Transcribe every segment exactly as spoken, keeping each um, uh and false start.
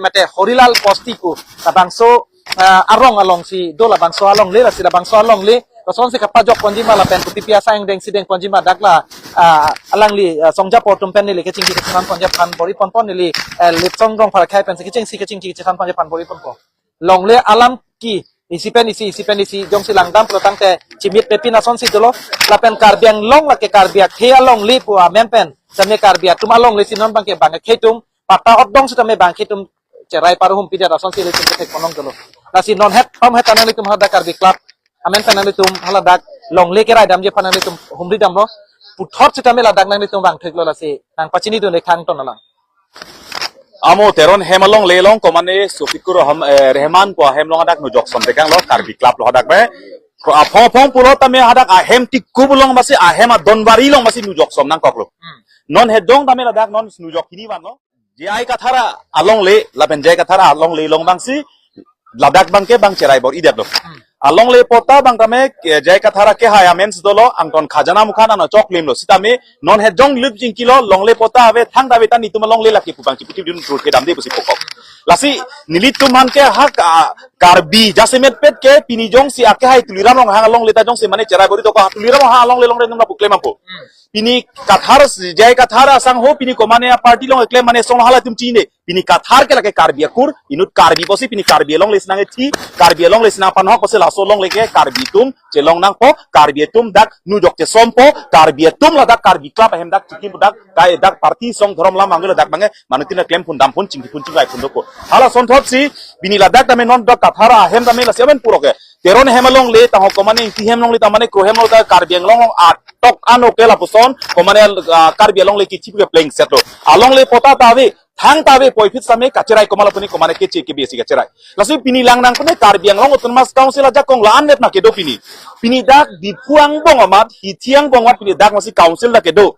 mate Horilal Bosti pu labangso, ah, arong alongsi do labangso alongle, lasi labangso alongle lasonsi kapajok ponjima lapen kopipi asai angdeng si deng ponjima dak la, ah, alangli, ah, songjapo atum pen neli kechingki kachethan ponji aphan bor-i ponpo, neli, eh, Litsong Rongphar akhei pensi kechingsi kechingki kachethan ponji aphan bor-i ponpo. Longle alam ke isi pen isi, isi pen isi jongsi langdam pulo tangte chimit pepin asonsi dolo. Lapen Karbi Anglong lake Karbi akhei alongle pu amen pen sitame Karbi atum alongle si non bangke bang akhei atum patta otdong sitame bang akhei atum cherai paruhum pidet asonsi ilitum kethek ponlong dolo. Lasi non het pam het ta nanglitum hadak Karbi Club amen pen nanglitum haladak longle kerai damji aphan nanglitum humri damlo. Puthot sitame ladak nanglitum vangtheklo, lasi nangpachinidun ekhang ton alang. Amo Teron hem alongle along komane Sofikur Raham-, eh, Rehman pu ahem along hadak nujok som tekanglo, Karbi Club lo hadak be. Ko aphong aphong pulo tame hadak ahem tiku along masi ahem adonbari along masi nujok som nangkoklo. Hmm. Non hejong tame ladak non nujok hini vanlo. J I Kathar alongle, lapen J I Kathar alongle along bangsi ladak bangke bang cherai bor-idetlo. Hmm. Alongle patta bang tame, eh, J I Kathar akehai amen si dolo, angton khajana mukha nang choklimlo. Sitame non hejong lip jingkilo, longle patta ave, thangta ave ta netum alongle lake pu bang chiputi dun rul kedamde pusi pokok. Lasi nelitum aphan ke hak, ah, Karbi jasemet pet ke pini jongsi akehai Tuliram Ronghang alongle ta jongsi mane cherai bor-i dokok, Tuliram Ronghang alongle along re nung lapu klem apo. Hmm. Pini Kathar, J I Kathar asangho, pini komane a party along klem mane song halatum chine. Pini Kathar ke lake Karbi akur, inut Karbi pusi pini Karbi alongle si nangkethi, Karbi alongle si nangpanhok pusi laso alongle ke Karbi atum chelong nangpo, Karbi atum dak nujok chesompo, Karbi atum ladak Karbi Club ahem dak chikim dak kai dak party song dhorom lam anglo dak bangke manutin klem phun dam phun chingki phun chingkai phun dokok. Hala asonthotsi pini ladak tame non dak Kathar ahem tame lasi amen puro ke. Teron hem alongle ta ho komane Ingti hem alongle ta mane Kro hem alongle ta Karbi Anglong atok ano ke lapuson komane, ah, Karbi alongle kichi ke plengsetlo. Alongle patta ta ave, thangta ave puvoiphit sitame kacherai komat la pune komane keche ke besi kacherai. Lasi pini lang nang pune Karbi Anglong Autonomous Council ajakong la-an net ma kedo pini. Pini dak Diphu angbong amat, hithi angbong amat pini dak masi council dak kedo.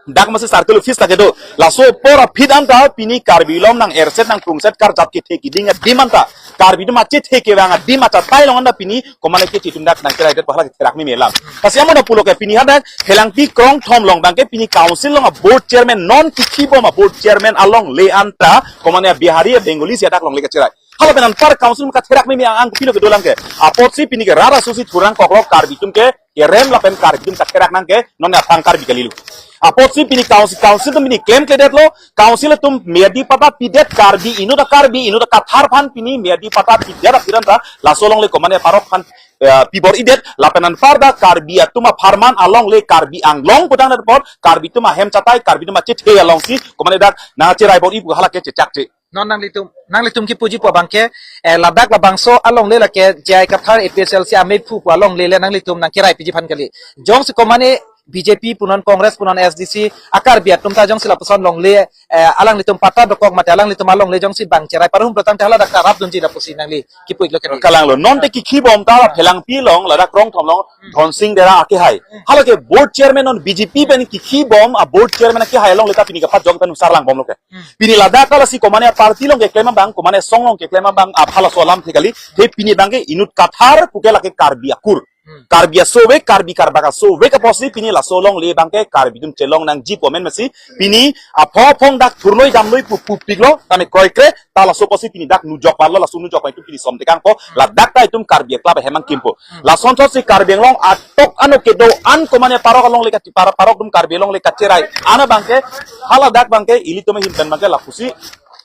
Dak masi circle office dak kedo. Laso apor aphi anta pini Karbi atum nang erset nang prungset karjap kethe keding adim anta. Karbi atum achethe kevang adim achatai along anta pini komane keche atum dak nangkeraidet pu hala ketherak meme lang. Lasi amo na pulo ke pini hadak Phelangpi Krongthom along bangke pini council along a board chairman non kithi bom a board chairman alongle anta komane Bihari Bengali si hadak longle kacherai. Hala pen anpar council katherak meme ang ang kopilo kedo lang ke. Apotsi pini ke rara susi thurang koklo Karbi atum ke kerem lapen Karbi atum katherak nang ke non aphan Karbi kalilu. Apotsi pini council, council atum pini klemkledetlo, council atum meyadi patta pidet Karbi inut a Karbi inut a Kathar aphan pini meyadi patta pidet apiranta laso alongle komane parok aphan, eh, pi bor-idet lapen anpar dak Karbi atum apharman alongle Karbi Anglong pudang dak apot Karbi atum ahem chatai Karbi atum achethe alongsi komane dak nangcherai bor-i pu hala ke chechakche. Non nanglitum, nanglitum kipuji pu abangke, eh, ladak labangso alongle lake J I Kathar A P H L C amephu pu alongle le nanglitum nangkerai piji aphan kali. Jongsi komane B J P punon Congress punon S D C a Karbi atum ta jongsi lapuson longle, eh, alanglitum patta dokok mate alanglitum alongle jongsi bang cherai paruhum pulo tangte hala dak ta rapdunji lapusi nangli kipu-iklo kali. Kalanglo, non te kithi bom ta la Phelangpi along, ladak Krongthom along, Dhonsing Dera akehai. Hala ke board chairman non B J P pen kithi bom a board chairman akehai alongle ta pini kapajok pen usar lang bomlo ke. Hmm. Pini ladak kalasi komane party along keklem abang, komane song along keklem abang, aphala so alam thekali, the pini bangke inut Kathar puke lake Karbi akur. Hmm. Karbi asovek, Karbi karbak asovek apotsi pini laso alongle bangke Karbi atum chelong nangji pu amen masi, pini aphong aphong dak thurnoi damnoi pu pupiklo, tame kroikre, ta laso apotsi pini dak nujok vanlo, laso nujok van itum pini som tekangpo, ladak ta itum Karbi Club ahem angkimpo. Hmm. Lasonthotsi Karbi Anglong atok ano kedo-an komane parok alongle kachi para parok atum Karbi alongle kacherai. Ana bangke, hala dak bangke, ilitum ahin pen bangke lapusi,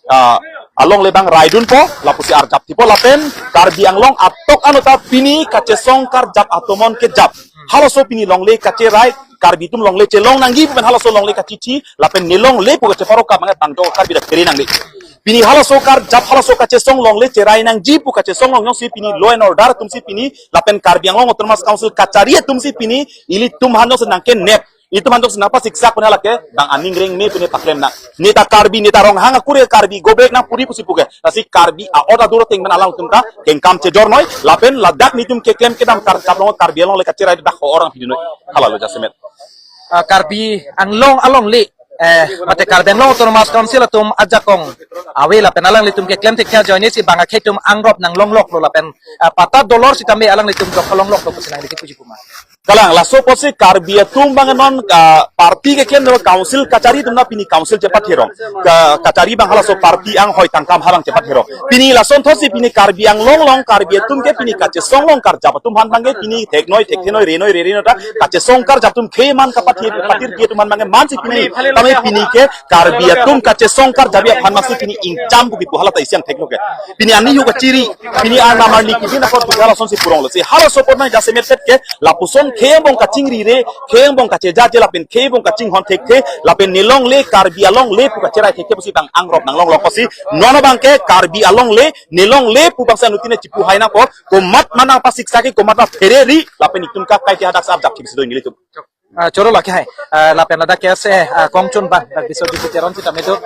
ah, alongle bang raidunpo, lapusi arjap thipo lapen, Karbi Anglong atok ano ta pini kachesong karjap atomon kejap. Halaso pini longle kacherai, Karbi atum longle chelong nangji pen halaso longle kachithi, lapen ne longle pu kacheparok ka bangke tangjo Karbi dak kere nangne. Pini halaso karjap halaso kachesong longle cherai nangji pu kachesong long jongsi pini law and order atumsi pini lapen Karbi Anglong Autonomous Council kachari atumsi pini ilitum aphan jongsi nangkenep. Ilitum aphan jongsi nangpasiksak pen hala ke bang aning rengme pine paklem nang. Neta Karbi, neta Ronghang akur ke Karbi, go back nang puri pusi puke. Lasi Karbi a-ot adur ateng pen alangtum ta kengkam chejornoi, lapen ladak netum keklem kedam karjap along Karbi alongle kacherai dak ho orang pidinoi. Halalo jasemet. Ah, Karbi Anglong alongle, eh, mate Karbi Anglong Autonomous Council atum ajakong ave lapen alanglitum keklem thekthek ajoine si bang akhei atum angrop nanglongloklo lapen, ah, patta dolor sitame alanglitum jok longloklo pusi nangli kipuji pu ma? Kalang, laso apotsi Karbi atum abang non, ah, party keklem, no, council kachari atum na pini council chepathirong. Ka-, kachari abang halaso party anghoi tangkam ha abang chepathirong. Pini lason thotsi pini Karbi Anglong along, Karbi atum ke pini kachesong along karjap atum aphan abangke pini theknoi, thekthenoi, renoi, rerenoi ta kachesong karjap atum ke man kapathir, pathir ke atum aphan abangke mansi pini, tame pini ke Karbi atum kachesong karjap aphan mansi pini ingcham pu kipu hala ta isi angthek lo ke. Pini ani hu kachiri, pini arnam arni kidin apor pu hala asonsi purong lo. Si halaso apot nang jasemet pet ke, lapuson khei angbong kachingrire, khei angbong kachejaje lapen khei angbong kachinghon thekthe, lapen nelongle Karbi alongle pu kacherai thekthe pusi abang angrop nanglong lo pusi. Non abangke Karbi alongle, nelongle pu abangsi anuttin chipu hai nangpo, komat ma nangpasiksa ke, komat ma phereri, lapen itum kakai ke hadak sab jak kibisi do nelitum. Ah, choro lake hai. Ah, lapen ladak ke ase, ah, kongchun abang, dak Biswajit Teron sitame do,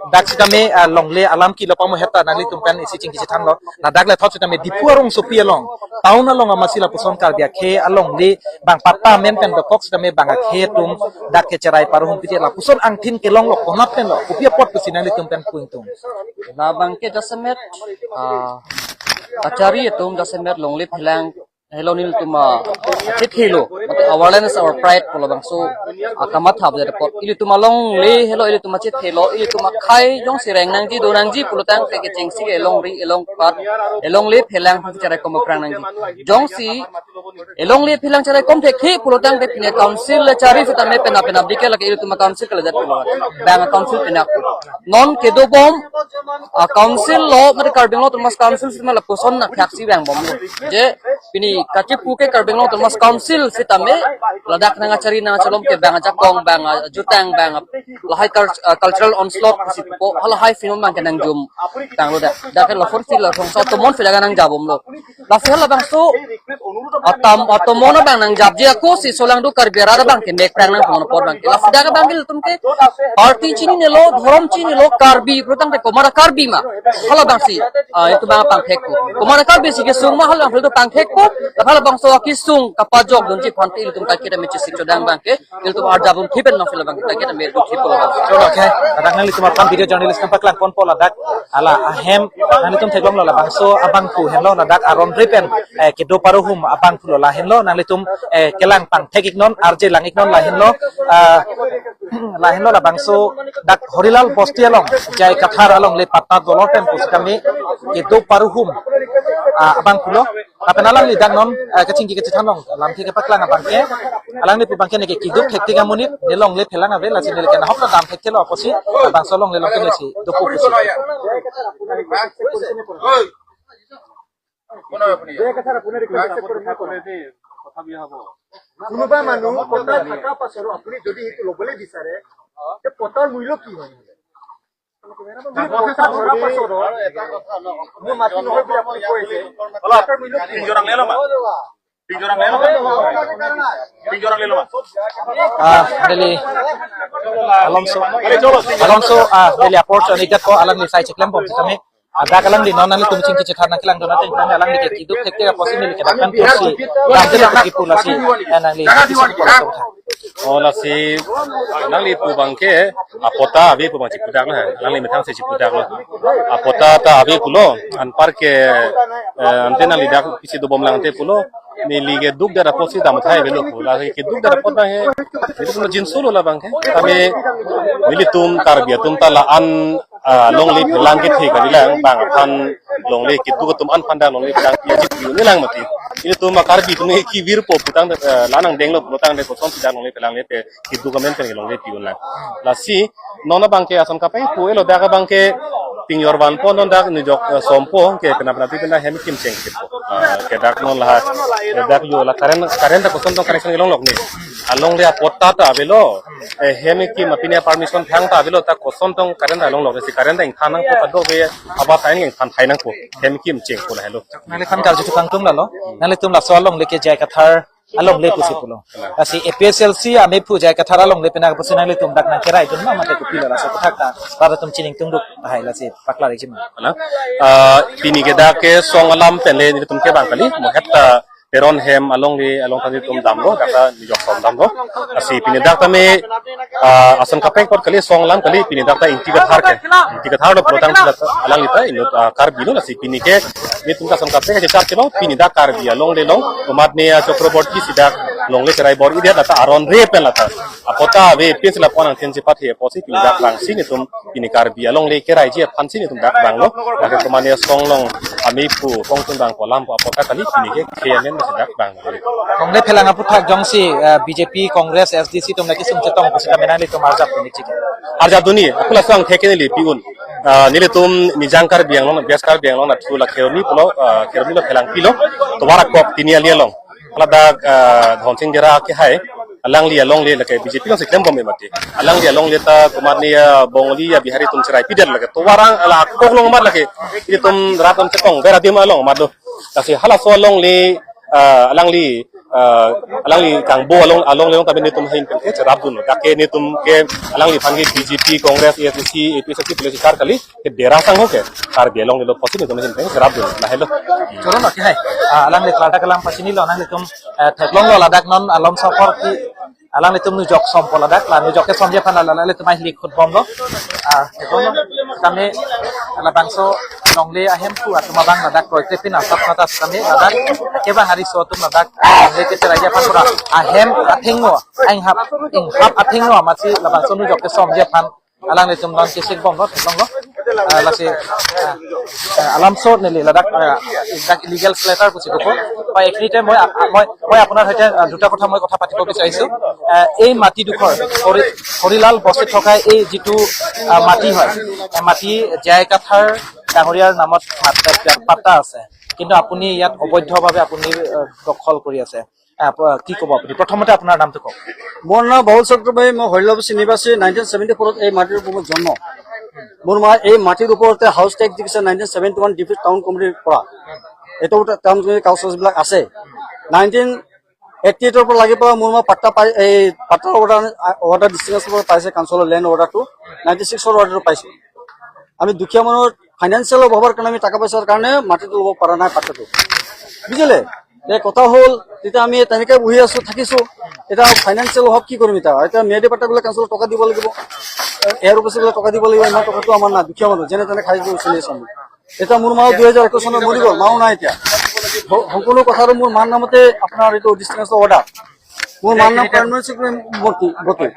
dak sitame, ah, longle alam kilo pamo heta nanglitum pen isi chingki chethang lo. Ladak le thot sitame Diphu arongsopi along, town along amatsi lapuson Karbi akhei alongle abang patta amen pen dokok sitame abang akhei atum dak kecherai parhum piti lapuson angthin kelong lo, konat pen lo, kopi apot pusi nanglitum pen pu ingtung. Labangke jasemet, ah, kachari atum jasemet longle phelang helo nelitum achethelo, mate awareness our pride pu labangso akamatha pu apot. Ilitum alongle helo ilitum achethelo, ilitum akhei jongsi reng nangji do nangji pulotangte kechengsi elongri elongpat, elongle phelang aphan cherai kom aphrang nangji. Jongsi elongle phelang cherai kom thekthe pulotangte pini council le chari sitame pena pena bike lake ilitum council kaladat pulo. Bang council pena. Non kedobom, ah, council lo, mate Karbi Anglong Autonomous Council sitame lapuson nangthaksi vangbom lo. Je, pini kachipu ke Karbi Anglong Autonomous Council sitame, ladak nangkachari nangkachelom ke bang ajakong, bang ajutang, bang a-, lahai cult-, ah, cultural onslaught pusi pupo, halahai film abangke nangjum tanglo dak. Dak ke lapuson si la thongsa tomon si dak nangjabom lo. Lasi halabangso atam, atomon abang nangjapji ako si solang do Karbi arat abangke mek prang nang pon apot abangke. Lasi dak abangke ilitum ke party chininelo, dhorom chininelo, Karbi pulotangte komat a-Karbi ma. Halabangsi, ah, itum abang pangthek ko. Komat a-Karbi si kesung ma halabang ilitum pangthek ko. Halabangso akesung kapajok dunji aphan te ilitum kaiketa mechesik chodang abangke. Ilitum arjabom thipen nang film abang kita kita me do thip lo. Choro, okay. Ladak nanglitum aphan video journalist nangpaklang ponpo ladak. Hala ahem nanglitum theklong lo labangso abangphu henlo ladak aron ripen, eh, kedo parhum abangphu lo lahenlo nanglitum, eh, kelang pangthek iknon arje lang iknon lahenlo, ah, lahenlo labangso dak Horilal Bosti along J I Kathar alongle patta dolo pen pusitame kedo parhum, ah, abangphu lo. Lapen alangli dak non, eh, kachingki kachethan along lamthe kepaklang abangke, alangli pu abangke neke keduk thektik amonit, nelongle phelang ave, lasi neli ke nahok ta dam thekthelo apotsi, labangso alongle along ke nesi dopo pusi. কোনোবা মানুহ পট্টা থকা পাছতো আপুনি যদি সেইটো ল'বলৈ বিচাৰে, তে পট্টাৰ মূল্য কি হয়? মোৰ মাটি নহয় বুলি আপুনি কৈছে। Pini jorang lelo ma? Pini jorang lelo ma? Pini jorang lelo ma? Ah, neli Alonso. Alonso, ah, neli apor chon ikat ko alangli sai cheklembom sitame. Adak alangli non nanglitum chingki chethan nangkelang dona teng tang alangli ke keduk thektik apotsi neli ke dak kan pusi. Lamthe la kipu lasi, eh, nangli kipu lasi. Oh, lasi nangli pu abangke, ah, patta ave pu abang chipudak na, nangli methang si chipudak na. Ah, patta ta ave pulo, anparke, eh, ante nangli dak pisi dobom lang ante pulo, neli keduk dak apotsi dam thai avelo pu, lasi keduk dak apot abangke, neli pulo jinso lo labangke, kami nelitum Karbi atum ta la-an, ah, longle phelang kethe kalilang, bang aphan longle keduk atum an aphan dak longle phelang piji piu nelang mati. Ilitum a-Karbi atum ke kevirpo putang, eh, la nangdenglo putangte kosonsi dak longle phelang le te keduk amen pen longle piu lang. Lasi non abangke ason kapai pu elo dak abangke pini jorvanpo non dak nijok, eh, sompo ke pena pena ti pena hem kim chengkitpo. Ah, ke dak non la, eh, dak yo la current, current ta koson tong connection kelong lok ni. Alongle a-patta ta avelo. Eh, hem kim apini permission thang ta avelo ta koson tong current along lok si current ta ingthan nangpo kadokave abatai ingthan thai nangpo. Hem kim chengpo lahelo. Nangliphan karju tukang tung lalo. Nanglitum laso alongle ke J I Kathar alongle pusi pulo. Lasi A P H L C amephu J I Kathar alongle pena pusi nanglitum dak nangkerai dun ma mate kopi lo laso aputhak ta. Para tum chining tungduk tahai lasi paklar ijima. Ala, ah, pini ke dak ke song alam pen le nelitum ke bang kali. Mo het ta Teron hem alongle along ta nelitum damlo, dak ta nijok som damlo. Lasi pini dak tame, ah, ason kaprek apot kali, song alam kali, pini dak ta Ingti Kathar ke. Ingti Kathar lo pulotangte alangli ta inut, ah, Karbi lo, lasi pini ke nelitum ta ason kaprek kachechar kelong, pini dak Karbi alongle along, komatne, ah, Chakraborty si dak Longle cherai bor-idet lata aron re pen lata. Apota ave pis la pon angthin chepat he apotsi pini dak vangsi netum pini Karbi alongle keraiji aphansi netum dak vanglo. Lake komatne asong along amei pu kongtun bang polam pu apota kali pini ke khe amen si dak vanglo. Longle phelang aphuthak jongsi, eh, B J P, Congress, S D C atum lake sum chetong pusita mena netum arjap pini chik. Arjap dunji, aku laso angthek ke neli pi-un. Ah, nelitum Nijang Karbi Anglong, West Karbi Anglong nathu la Kheroni pulo, ah, Kheroni lo phelang pilo, tovar akok tini ali along. Ladak, ah, Dhonsing Dera ke hai, alangli alongle lake B J P along si klembom mati. Alangli alongle ta komatne, ah, Bongali ya Bihari atum cherai pidet lake. Tovar ang ala akok along mat lake. Itum rat atum chetong bera dim along mat do. Lasi halaso alongle, ah, alangli, ah, alangli kangbo along, alongle along tapi netum ahin pen ke cherap dun. Dak ke netum ke alangliphan ke B J P, Congress, A S D C, A P H L C, police kar kali ke dera sang ho ke Karbi alongle lo apotsi netum ahin pen cherap dun. Lahelo. Choro lo ke hai. Ah, alangli kelak dak kelang pachinilo, alanglitum, eh, theklonglo ladak non alom sokor ki alanglitum nujok sompo ladak, la nujok kesomji aphan la, la, alanglitum ahli khutbomlo. Ah, theklonglo. Kami labangso longle ahemphu atum abang ladak kroikre pin asap nata kami ladak kevang ariso atum ladak longle kecheraiji aphan pura ahem athengno, inghap, inghap athengno amatsi labangso nujok kesomji aphan alanglitum non kesik bomlo, theklonglo. Ah, lasi, ah, ah, alamso neli ladak, ah, dak illegal shelter pusi koko. Hoy, এইখিনিতে মই, আ-, আ-, মই, মই আপোনাৰ সৈতে, আ, দুটা কথা মই কথা পাতিব বিচাৰিছো। আ, এই মাটিডোখৰ হৰি-, হৰিলাল বস্তিত থকা এই যিটো, আ, মাটি হয়, এই মাটি জে আই কাথাৰ ডাঙৰীয়াৰ নামত মাত-, পাট্টা আছে, কিন্তু আপুনি ইয়াত অবৈধভাৱে আপুনি, আ, দখল কৰি আছে। আ, আপ-, কি ক'ব আপুনি? প্ৰথমতে আপোনাৰ নামটো কওক। মোৰ নাম বাবুল চক্ৰৱৰ্তী, মই হৰিলাল বস্তি নিবাসী। নাইনটিন ছেভেণ্টি ফ'ৰত এই মাটিৰ ওপৰত মোৰ জন্ম। মোৰ মা এই মাটিৰ ওপৰতে হাউচ টেক্স দি গৈছে nineteen seventy one defeat town কমিটিৰ পৰা। এইটো টাউন কমিটিৰ কাগজ বিলাক আছে। নাইনটিন এইটি এইটৰ পৰা লাগি পেলাই মোৰ মা পাট্টা পাই, এই পাট্টা অৰ্ডাৰ, অৰ্ডাৰ ডিষ্ট্ৰিক্ট পৰা পাইছে, কাউন্সিলৰ লেণ্ড অৰ্ডাৰটো, নাইনটি ছিক্সৰ অৰ্ডাৰটো পাইছে। আমি দুখীয়া মানুহৰ ফাইনেন্সিয়েল অভাৱৰ কাৰণে আমি টকা পইচাৰ কাৰণে মাটিটো ল'ব পৰা নাই পাট্টাটো, বুজিলে? এই কথা হ'ল, তেতিয়া আমি তেনেকে বহি আছো, থাকিছো। এতিয়া ফাইনেন্সিয়েল অভাৱ কি কৰিম? এতিয়া, এতিয়া ম্যাদী পাট্টা বোলে কাউন্সিলত টকা দিব লাগিব, এ আৰ অফিচত বোলে টকা দিব লাগিব, ইমান টকাটো আমাৰ নাই, দুখীয়া মানুহ, যেনে তেনে খাই বৈ চলি আছো আমি। এতিয়া মোৰ মা দুহেজাৰ একৈশ চনত মৰি গ'ল, মাও নাই এতিয়া। স-, সকলো কথাটো মোৰ মাৰ নামতে আপোনাৰ এইটো ডিষ্ট্ৰিক্ট অৰ্ডাৰ। মোৰ মাৰ নাম কৰ্ণমোহন সিং মূৰ্তি, গতি।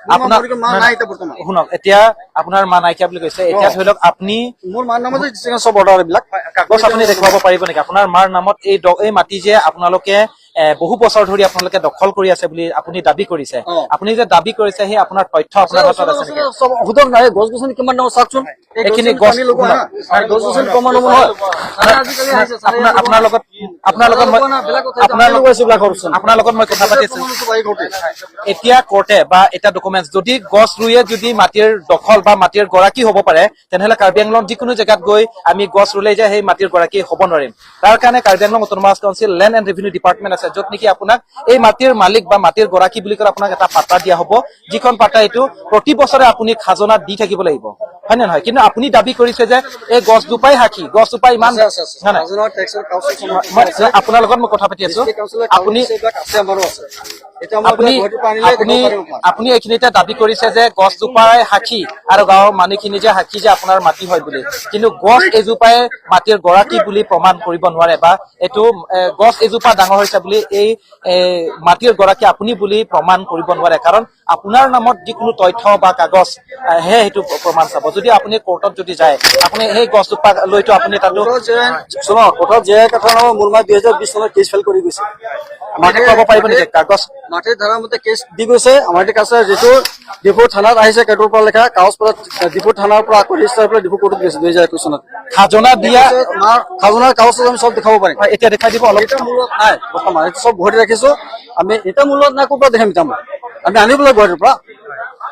মোৰ মা আপোনাৰ মৰি গ'ল, মা নাই এতিয়া বৰ্তমান। শুনক, এতিয়া আপোনাৰ মা নাইকিয়া বুলি কৈছে। এতিয়া অ। ধৰি লওক, আপুনি মোৰ মাৰ নামতে ডিষ্ট্ৰিক্ট অৰ্ডাৰ এইবিলাক। কাগজ আপুনি দেখুৱাব পাৰিব নেকি? আপোনাৰ মাৰ নামত এই দ-, এই মাটি যে আপোনালোকে, এ, বহু বছৰ ধৰি আপোনালোকে দখল কৰি আছে বুলি আপুনি দাবী কৰিছে। অ। আপুনি যে দাবী কৰিছে, সেই আপোনাৰ তথ্য আপোনাৰ হাতত আছে নেকি? চব সোধক না, এই গছ গছনি কিমান ডাঙৰ চাওকচোন। এই এইখিনি গছ গছ গছনি লগোৱা শুনক। না। আৰু গছ গছনি কমা নমোৱা হয়। আপোনাৰ, আপোনাৰ, আপোনাৰ লগত, আপোনাৰ লগত মই, আপোনালোকে আছে এইবিলাক কৰকচোন। আপোনাৰ লগত মই কথা পাতি আছো। এতিয়া কোৰ্টে বা এটা ডকুমেণ্টছ, যদি গছ ৰুয়ে যদি মাটিৰ দখল বা মাটিৰ গৰাকী হ'ব পাৰে, তেনেহ'লে কাৰ্বি আংলং যিকোনো জেগাত গৈ আমি গছ ৰুলে যে সেই মাটিৰ গৰাকী হ'ব নোৱাৰিম। তাৰ কাৰণে Karbi Anglong autonomous council land and revenue department আছে, য'ত নেকি আপোনাক এই মাটিৰ মালিক বা মাটিৰ গৰাকী বুলি কৈ আপোনাক এটা পাট্টা দিয়া হ'ব, যিখন পাট্টা এইটো প্ৰতি বছৰে আপুনি খাজনা দি থাকিব লাগিব, হয় নে নহয়? কিন্তু আপুনি দাবী কৰিছে যে এই গছজোপাই সাক্ষী, গছজোপা ইমান আছে, আছে, আছে। নাই, নাই। খাজনা টেক্সৰ কাগজ আছে, মই, মই আছে। আপোনাৰ লগত মই কথা পাতি আছো। ডিষ্ট্ৰিক্ট কাউন্সিলৰ আপুনি কাগজ এইবিলাক আছে, আমাৰো আছে। এতিয়া মই আপুনি, এইবিলাক গুৱাহাটীৰ পৰা আনিলে আপুনি, দিব পাৰিম আপোনাক। আপুনি এইখিনিতে দাবী কৰিছে যে গছজোপাই সাক্ষী আৰু গাঁৱৰ মানুহখিনি যে সাক্ষী যে আপোনাৰ মাটি হয় বুলি, কিন্তু গছ এজোপাই মাটিৰ গৰাকী বুলি প্ৰমাণ কৰিব নোৱাৰে বা এইটো, এ, গছ এজোপা ডাঙৰ হৈছে বুলি এই, এ, মাটিৰ গৰাকী আপুনি বুলি প্ৰমাণ কৰিব নোৱাৰে, কাৰণ আপোনাৰ নামত যিকোনো তথ্য বা কাগজ, এ, হে সেইটো প্ৰমাণ চাব। যদি আপুনি কোৰ্টত যদি যায়, আপুনি সেই গছজোপা লৈতো আপুনি তাতো কোৰ্টত যে, শুনক, কোৰ্টত জে আই কাথাৰ নামত মোৰ মায়ে দুহেজাৰ বিশ চনত কেছ ফাইল কৰি গৈছে। মাটি ক'ব পাৰিব নেকি কাগজ? মাটিৰ ধাৰা মতে কেছ দি গৈছে। আমাৰ এতিয়া কাছে যিটো ডিফু থানাত আহিছে, কেটৰ পৰা লিখা কাগজ পৰা ডিফু থানাৰ পৰা আকৌ ৰেজিষ্টাৰ পৰা ডিফু কোৰ্টত গৈছে দুহেজাৰ একৈশ চনত। খাজনা দিয়া, মা খাজনাৰ কাগজ আমি চব দেখাব পাৰিম। হয়, এতিয়া দেখাই দিব অলপ। এতিয়া মোৰ লগত নাই বৰ্তমান, এইটো চব গুৱাহাটীত ৰাখিছো। আমি এতিয়া মোৰ লগত নাই, ক'ৰ পৰা দেখাম এতিয়া মই? আমি আনিব লাগিব গুৱাহাটীৰ পৰা,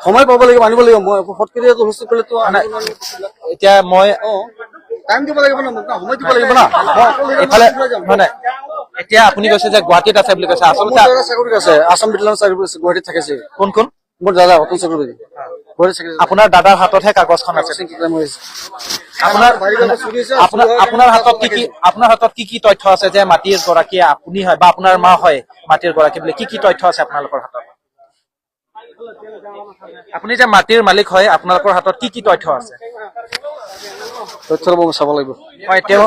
সময় পাব লাগিব, আনিব লাগিব। মই একো ফটকে ইয়াত হুলস্থুল কৰিলেতো আনিব নোৱাৰিম। এতিয়া মই অ, টাইম দিব লাগিব ন, মোক ন, সময় দিব লাগিব না। মই অকলে এইফালে লৈ যাম। নহয়, নহয়। এতিয়া আপুনি কৈছে যে গুৱাহাটীত আছে বুলি কৈছে, মোৰ আচলতে দাদা চাকৰি আছে, আছাম ব্ৰিটেইনত চাকৰি কৰিছে, গুৱাহাটীত থাকে সি। কোন কোন? মোৰ দাদা ৰতন চক্ৰৱৰ্তী। গুৱাহাটীত চাকৰি কৰে। আপোনাৰ দাদাৰ হাততহে কাগজখন আছে। কাগজখন কি কাম হৈছে? আপোনাৰ, বাৰী ঘৰ চুৰি হৈছে, আপোনাৰ, চুৰি হোৱাৰ আপোনাৰ কাৰণে হাতত কি কি, কাগজ আপোনাৰ হাতত কি কি তথ্য আছে যে মাটিৰ গৰাকী আপুনি হয় বা আপোনাৰ মা হয় মাটিৰ গৰাকী বুলি? কি কি তথ্য আছে আপোনালোকৰ হাতত? আপুনি যে মাটিৰ মালিক হয়, আপোনালোকৰ হাতত কি কি তথ্য আছে? তথ্য মই চাব লাগিব। হয়, তেওঁ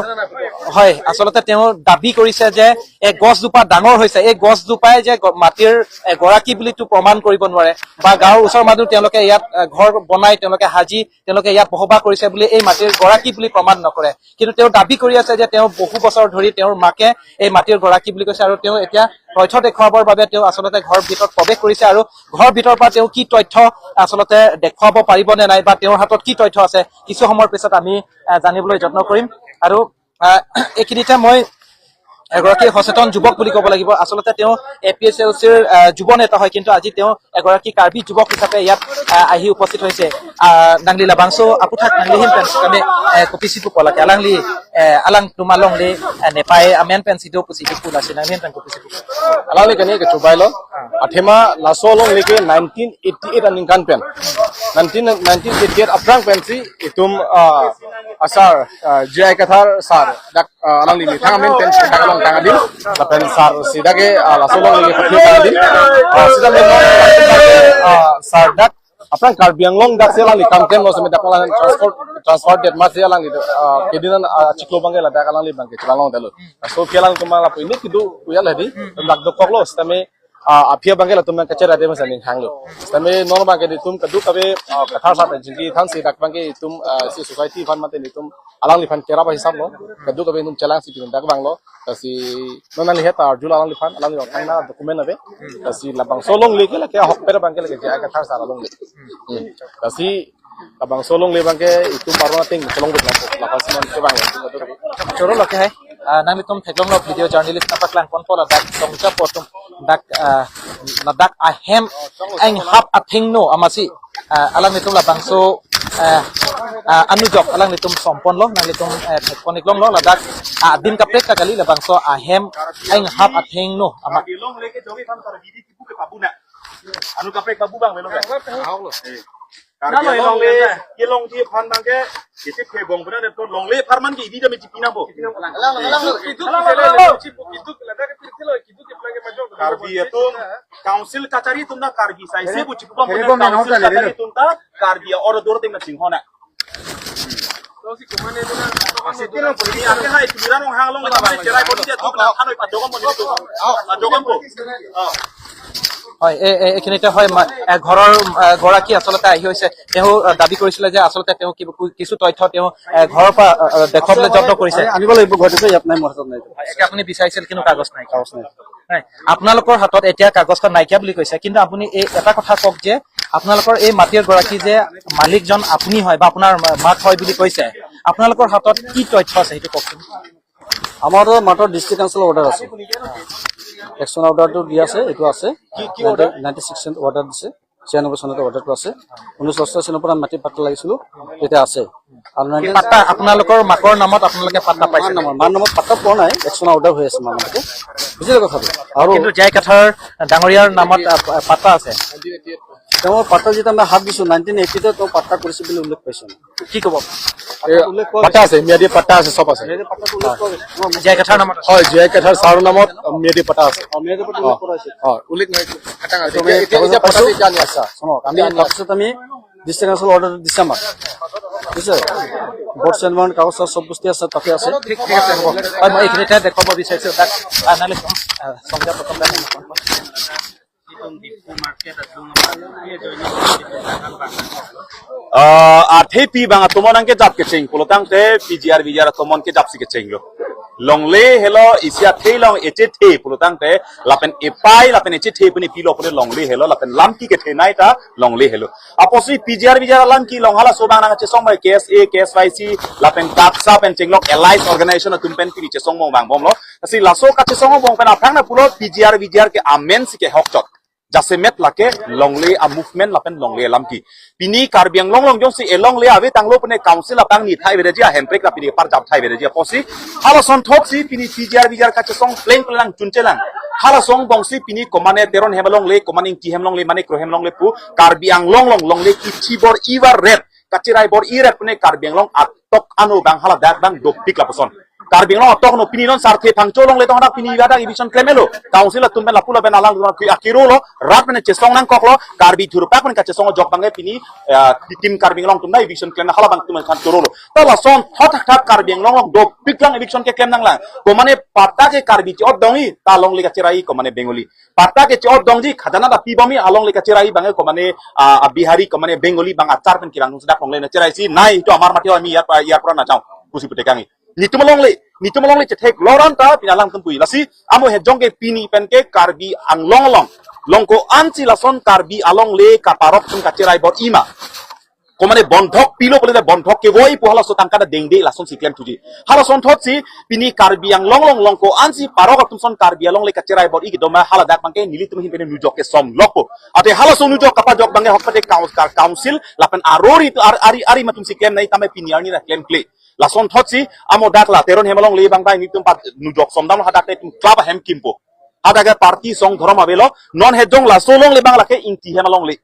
হয়, আচলতে তেওঁ দাবী কৰিছে যে এই গছজোপা ডাঙৰ হৈছে, এই গছজোপাই যে গ- মাটিৰ এ, গৰাকী বুলিতো প্ৰমাণ কৰিব নোৱাৰে বা গাঁৱৰ ওচৰৰ মানুহ তেওঁলোকে ইয়াত এ, ঘৰ বনাই, তেওঁলোকে সাজি, তেওঁলোকে ইয়াত বসবাস কৰিছে বুলি এই মাটিৰ গৰাকী বুলি প্ৰমাণ নকৰে। কিন্তু তেওঁ দাবী কৰি আছে যে তেওঁ বহু বছৰ ধৰি তেওঁৰ মাকে এই মাটিৰ গৰাকী বুলি কৈছে আৰু তেওঁ এতিয়া তথ্য দেখুৱাবৰ বাবে তেওঁ আচলতে ঘৰ ভিতৰত প্ৰৱেশ কৰিছে আৰু ঘৰ ভিতৰৰ পৰা তেওঁ কি তথ্য আচলতে দেখুৱাব পাৰিব নে নাই বা তেওঁৰ হাতত কি তথ্য আছে, কিছু সময়ৰ পিছত আমি এ, জানিবলৈ যত্ন কৰিম। আৰু আহ, এইখিনিতে মই এগৰাকী সচেতন যুৱক বুলি ক'ব লাগিব। আচলতে তেওঁ এ পি এইচ এল চিৰ আহ, যুৱ নেতা হয়, কিন্তু আজি তেওঁ এগৰাকী কাৰ্বি যুৱক হিচাপে ইয়াত আহ, আহি উপস্থিত হৈছে। আহ, nangli labangso aputhak nanglihin pen kami eh, kopisi pu kolak alangli eh, alangtum alongle eh, nepai amen pensi do pusi do pulasi nanglihin pen kopisi pu. Alangli kani kechubai lo. Athema laso alongle ke nineteen eighty-eight aningkan pen. Nineteen, nineteen eighty-eight aphrang pensi itum ah, asar ah, J I Kathar sir dak ah, alangli methang amen pen dak along tang adim. Lapen sir si dak ke ah, laso alongle pathi tang adim. Ah, sita memang ah, sir dak aphrang Karbi Anglong dak si alangli kam klem lo seme dak alangli transfer transfer det masi alangli ah, kedinan ah, chiklo abangke ladak alangli abangke chelang longdetlo. So ke alangtum lapu inut kedo kuya ladi dak dokok lo sitame ah, aphi abangke latum nangkacharli adim masi ning hanglo. Sitame non abangke itum kadokave ah, Kathar sir pen chingki thansi dak abangke itum ah, si society aphan mate itum alangliphan kerap ahisap lo. Kadokave itum chelangsi pin dak abang lo. Lasi non nanglihin ta arju alangliphan, alangli abang thangna document ave. Lasi labangso alongle ke lake ahokpet abangke lake J I Kathar sir alongle. Hmm. Lasi labangso alongle abangke itum arong ateng chelong bet lang. Lapas man ke abang lo. Choro lo ke hai. Ah, nanglitum theklonglo video journalist nangpaklang ponpo ladak Songja pu atum dak ah, ladak ahem enghap athengno amatsi ah, alanglitum labangso ah, ah, anujok alanglitum som ponlo, nanglitum eh, thek pon-ik longlo ladak ah, adim kaprek ta kali labangso ahem enghap athengno amat. Karbi Anglong lake jogi kan Karbi di kipu ke pabu na. Anu kaprek pabu abang melo kan. Karbi Anglong le, ye long di aphan abangke, isi ke bong benar dan long le apharman ke idi dami cipi nangpo. Karbi atum council kachari atum na Karbi sai se bu cipu bang benar council kachari atum ta Karbi or dor tem na chinghon na. Ini ake hai tumiran ong hang long le cherai bodi dia tu na hanoi padong mo ni tu. Padong mo. Oh. হয়, এই এই- এইখিনিতে হয় মা- এ, ঘৰৰ এ, গৰাকী আচলতে আহি হৈছে। তেওঁ এ, দাবী কৰিছিলে যে আচলতে তেওঁ কি- কিছু তথ্য তেওঁ এ, ঘৰৰ পৰা এ, এ, দেখুৱাবলৈ যত্ন কৰিছে। আনি- আনিব লাগিব, গুৱাহাটীত ইয়াত নাই, মোৰ হাতত নাই। হয়, এতিয়া আপুনি বিচাৰিছিল কিন্তু কাগজ নাই। কাগজ নাই। নাই, আপোনালোকৰ হাতত এতিয়া কাগজখন নাইকিয়া বুলি কৈছে, কিন্তু আপুনি এই এটা কথা কওক যে আপোনালোকৰ এই মাটিৰ গৰাকী যে মালিকজন আপুনি হয় বা আপোনাৰ মা- মাক হয় বুলি কৈছে, আপোনালোকৰ হাতত কি তথ্য আছে সেইটো কওকচোন। আমাৰ মাত্ৰ ডিষ্ট্ৰিক্ট কাউন্সিলৰ অৰ্ডাৰ আছে, একশ্যন অৰ্ডাৰটো দি আছে, এইটো আছে। কি- কি অৰ্ডাৰ? নাইণ্টি ছিক্স অৰ্ডাৰ দিছে, ছিয়ানব্বৈ চনত অৰ্ডাৰটো আছে। ঊনৈছশ অষ্টাশী চনৰ পৰা মাটি পাট্টা লাগিছিলো, তেতিয়া আছে। আৰু কি নাইনটিন পাট্টা আপোনালোকৰ মাকৰ নামত আপোনালোকে পাট্টা মাৰ পাইছে? নামত, মাৰ নামত পাট্টা পোৱা নাই, একশ্যন অৰ্ডাৰ হৈ আছে মাৰ নামতে। বুজিলে কথাটো? আৰু কিন্তু জে আই কাথাৰ ডাঙৰীয়াৰ নামত আ, পা- পাট্টা আছে। তেওঁ পাট্টা যেতিয়া আমি হাত দিছো, নাইনটিন এইটিতে তেওঁ পাট্টা কৰিছে বুলি উল্লেখ পাইছো আমি। কি ক'ব? এই উল্লেখ কৰা পাট্টা আছে, ম্যাদী পাট্টা আছে, চব আছে। ম্যাদী পাট্টাটো উল্লেখ কৰা হৈছে। জে আই কাথাৰ নামত আছে। হয়, জে আই কাথাৰ ছাৰৰ নামত ম্যাদী পাট্টা আছে। অ, ম্যাদী পাট্টা উল্লেখ কৰা হৈছে। অ, উল্লেখ নহয়। খাটাং আছে। তুমি এতিয়া- এতিয়া- এতিয়া পাছত পাট্টা এতিয়া আনি আছা। শুনক, আমি এতিয়া আনি আছা। তাৰপিছত আমি ডিষ্ট্ৰিক্ট কাউন্সিল অৰ্ডাৰ দিছে আমাক, বুজিছে? বৰ্ড চেয়াৰমেন, কাগজ চাগজ চব বস্তু আছে, তাতে আছে। ঠিক ঠিক আছে, হ'ব। হয়, মই এইখিনিতে দেখুৱাব বিচাৰিছো তাক। আহ, নালিক, আহ, সংখ্যা প্ৰথম line। Ah, athe pi abang atomon nangkejap kecheng pulotangte P G R V G R atomon kejapsi kechenglo. Longle helo isi athe along echethe pulotangte lapen epai lapen echethe pini pilo pule longle helo lapen lamki kethenei ta longle helo. Apotsi P G R V G R alamki along halaso abang nangchesong bai K S A, K S Y C lapen KAPSA pen chenglok allied organization atum pen pini chesong abang bomlo. Lasi laso kachesong abang pen aphrang na pulo P G R V G R ke amensi kehokchot. Jasemet lake longle a-movement lapen longle alamki. Pini Karbi Anglong along jongsi elongle ave tanglo pune council apangni thai aveji, ahem prek la pini parjap thai aveji apotsi. Halason thoksi pini P G R V G R kachesong pleng pleng chunchelang. Halason bongsi pini komane Teron hem longle, komane Ingti hem longle, Manik Kro hem longle pu Karbi Anglong along longle kithi bor-i var-et, kachirai bor-i ret pune Karbi Anglong atok ano abang haladak abang dopik lapuson. Karbi Anglong atok no pini non Sarthe Phangcho alongle tong hadak pini hadak eviction klem-etlo. Council atum pen lapu lapen alang atum akiro lo, rat pen chesong nangkoklo, Karbi thurpak pen kachesong ajok abangke pini, ah, team Karbi Anglong atum na eviction klem halabang atum aphan choro lo. Ta lasonthot thakthak Karbi Anglong along dopiklang eviction keklem nanglang. Komane patta ke Karbi chi-ot dongji, ta longle kacherai komane Bengali. Patta ke chi-ot dongji, khajana ta pibomji, alongle kacherai abangke komane, ah, ah, Bihari komane Bengali abang achar pen kevang atum si dak longle nangcheraisi, nai itum amar mati ami iyar pa, iyar pura nangchang pusi putekangji. Netum alongle, netum alongle chetheklong anta pini alang atum puji. Lasi amo hejong ke pini pen ke Karbi Anglong along, long ko-ansi lason Karbi alongle kaparok atum kacherai bor-iji ma, komane bondhok pilo pulote bondhok kevoi pu halaso tangka ta dengde lasonsi klem thuji. Halasonthotsi pini Karbi Anglong along long ko-ansi parok atum ason Karbi alongle kacherai bor-iji kedo ma, haladak abangke nelitum ahin pen nujok kesom lokpo. Ate halaso nujok kapajok abangke hokpate kaun-, ka-, council lapen arori tu ar-, ari, ari atum si klem nangji tame pini arni ta klemkle. Lasonthotsi amo dak la Teron hem alongle abang ta netum pat nujok somdam hadak netum club ahem kimpo. Hadak ke party song dhorom avelo, non hejong laso alongle abang lake Ingti hem alongle.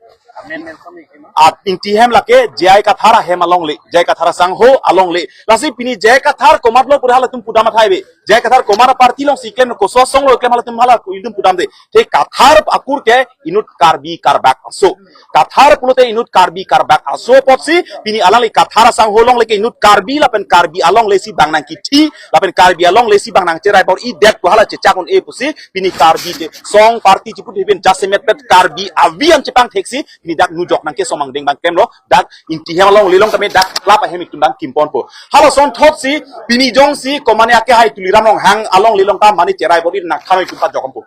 At Ingti hem lake J I Kathar ahem alongle, J I Kathar asangho alongle. Lasi pini J I Kathar komatlo pura halatum pudam athai ave. J I Kathar komat aparty alongsi klem, koso asong lo klem halatum hala ilitum pudamde. Te Kathar akur ke inut Karbi Karbak aso. Kathar pulote inut Karbi Karbak aso apotsi pini alangli Kathar asangho alongle ke inut Karbi lapen Karbi alongle si bang nangkithi lapen Karbi alongle si bang nangcherai bor-idet pu hala chechak un-e pusi pini Karbi chesong party chiputhepen jasemet pet Karbi avi an chepangtheksi pini dak nujok nangkesom angdeng abang klemlo, dak Ingti hem alongle along tame dak club ahem itum abang kimponpo. Halasonthotsi pini jongsi komane akehai Tuliram Ronghang alongle along ta mane cherai bor-i nangthan itum pajok ampo.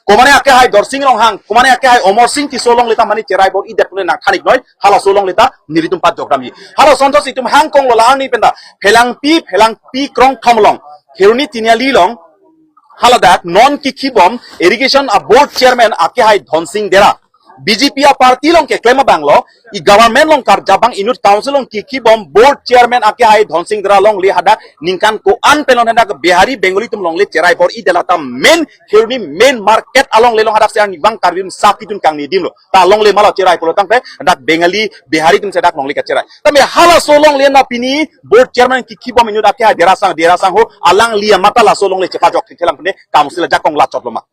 Komane akehai Dorsing Ronghang, komane akehai Omor Sing Tisso alongle ta mane cherai bor-idet pune nangthan-iknoi, halaso alongle ta nelitum pajok damji. Halasonthotsi itum hangkonglo la arni pen ta Phelangpi, Phelangpi Krongthom along, Kheroni Tiniali along, haladak non kikhibom irrigation a board chairman akehai Dhonsing Dera. B J P aparty along keklem abanglo, i government along karjap abang inut council along kikhibom board chairman akehai Dhonsing Dera alongle hadak ningkan ko-an pen non hadak Bihari Bengali atum alongle cherai bor-idet lata main Kheroni main market alongle along hadak si arnivang Karbi atum sak kitun kangni adim lo. Ta alongle mala cherai pulo tangte hadak Bengali Bihari atum si dak alongle kacherai. Tame halaso alongle na pini board chairman kikhibom inut akehai Dera asang, Dera asangho alangli amat ta laso alongle chepajok thekthe lang pune council ajakong lachotlo ma.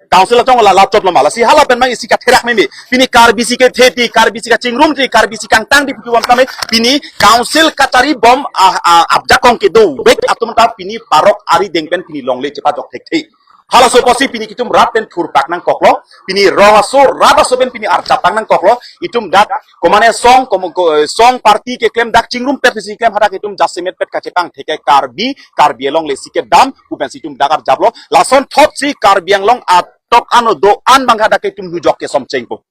Council ajakong la lachotlo ma. Lasi hala pen abang isi katherak meme. Pini Karbi si kethe ti, Karbi si kachingrumti, Karbi si kangtangti pu kevang tame pini council kachari bom a, a, ajakong kedovek atum ta pini parok arideng pen pini longle chepajok thekthe. Halaso apotsi pini kitum rat pen thurpak nangkoklo, pini rong aso, rat aso pen pini arjaptang nangkoklo, itum dak komane song, kom-, ko-, song party keklem dak chingrumpet si klem hadak itum jasemet pet kachepangthek ke Karbi, Karbi alongle si kedam pu pensi itum dak arjaplo. Lasonthotsi Karbi Anglong atok ano do-an abang hadak itum nujok kesom chengpo.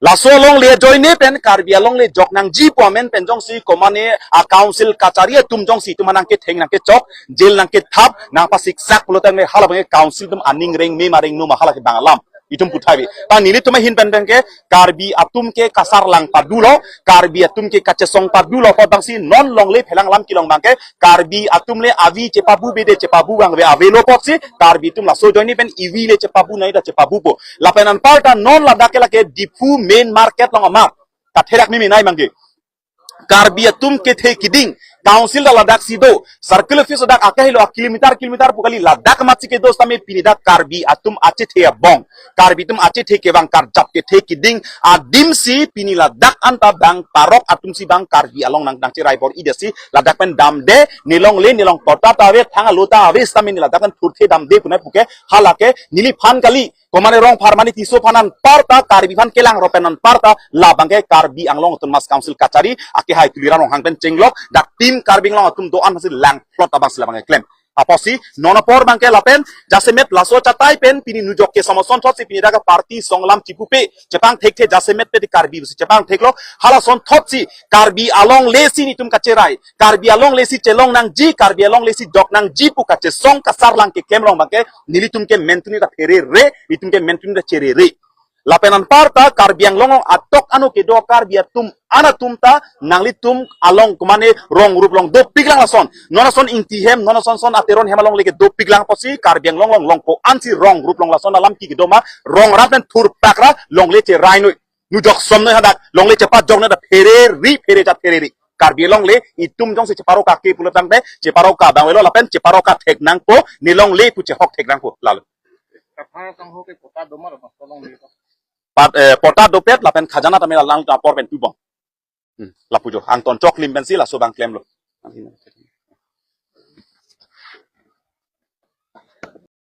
Laso alongle ajoine pen Karbi alongle jok nangji pu amen pen jongsi komane a council kachari atum jongsi itum nangketheng nangkechok, jail nangkethap, nangpasiksak pulo tangte hala abang council atum aning rengme ma rengno ma hala ke bang alam itum puthai ave. Ta nelitum ahin pen pen ke Karbi atum ke kasarlang padulo, Karbi atum ke kachesong padulo, apot abangsi non longle phelang lam kelong abang ke Karbi atum le avi chepabu bede chepabu abang ave avelo apotsi Karbi atum laso ajoine pen ivi le chepabu nai ta chepabupo. Lapen anparta non ladak ke lake Diphu main market along amat katherak meme nai abang ke Karbi atum kethe kiding, council ta ladak si do, circle office dak akehai lo a kilometer kilometer pu kali, ladak amat si kedo setame pini dak Karbi atum achethe abong, Karbi atum achethe kevang karjap kethe kiding adim si pini ladak anta abang parok atum si abang Karbi along nang nangcherai bor-idet si ladak pen damde, nelongle nelong patta ta ave, thang alo ta ave setame ne ladak pen thurthe damde punai puke hala ke neliphan kali, komane Rongphar mane Tisso aphan anparta, Karbi aphan kelang ro pen anparta, labang ke Karbi Anglong Autonomous Council kachari akehai Tuliram Ronghang pen chenglok, dak team Karbi Anglong atum do-an si langplot abang si labang ke klem. Apotsi non apor abang ke lapen jasemet laso achatai pen pini nujok kesom asonthotsi pini dak party song alam chipupe chepangthekthe, jasemet pet Karbi si chepangtheklo. Halasonthotsi Karbi alongle si netum kacherai, Karbi alongle si chelong nangji, Karbi alongle si jok nangji pu kachesong kasarlang keklem along abang ke nelitum ke mentuni ta pherere, netum ke mentuni ta cherere. Lapen anparta Karbi Anglong atok ano kedo Karbi atum an atum ta nanglitum along komane rong group along dopiklang lason. Non ason Ingti hem, non ason son a Teron hem alongle ke dopiklang apotsi Karbi Anglong along long ko-ansi rong group along lason alam ki kedo ma, rong rat pen thurpak ra longle cherai noi. Nujok som noi hadak, longle chepajok noi ta pherere, phere jat pherere. Karbi Anglong le itum jongsi cheparokake pulo tangte cheparoke abang avelo lapen cheparoke thek nangpo, ne longle pu chehok thek nangpo, lalo. Kathar kangho ke patta do ma lo, patta longle ko. Pat, eh, patta dopet lapen khajana tame lang apor pen tubong. Hmm, lapu jo, angton choklim pensi laso abang klemlo.